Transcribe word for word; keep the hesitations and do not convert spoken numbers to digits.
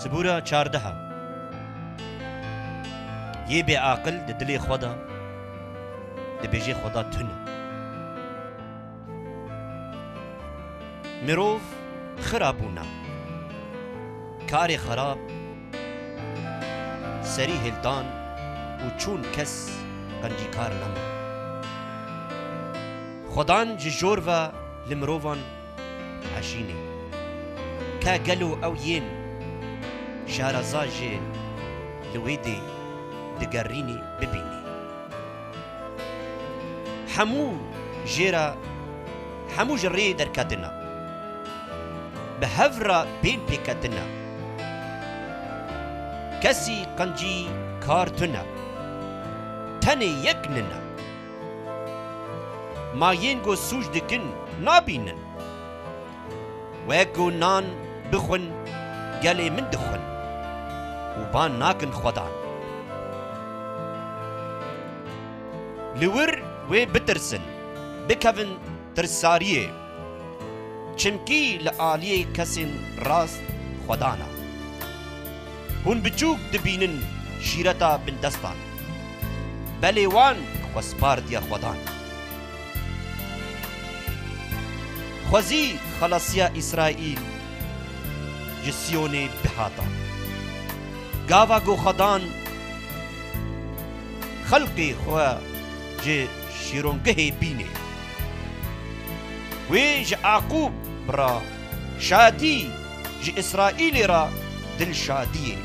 Sibûra çardeha. Yê bêaqil di dilê xwe de dibêje Xweda tune. Mirov xira bûna. Karê xerab serî hêldan û çûn kes qencîkar nema. Xwedan ji jor ve li mirovan eşînê. Ke gelo ew yên şareza jê li wê dê digerînî bibînî. Hemû jê re, hemû ji rê derketine. Bi hev re bên pêketine. Kesî qencî kar tune. Tenê yek nine. Ma yên ku sûc dikin nabînin. Wek ku nan bixwin gelê min dixwin û ban nakin Xwedan. Li wir wê bitirsin, bikevin tirsariyê. Çimkî li aliyê kesên rast Xwedan e. Hûn biçûk dibînin şîreta bindestan. Belê wan xwe spardiye Xwedan. Xwezî xelasiya Îsraîl ji Siyonê bihata. Gava ku Xwedan xelqê xwe ji şîrongehê bînê. Wê ji Aqûb re şadî, ji Îsraîlê re dilşadiyê.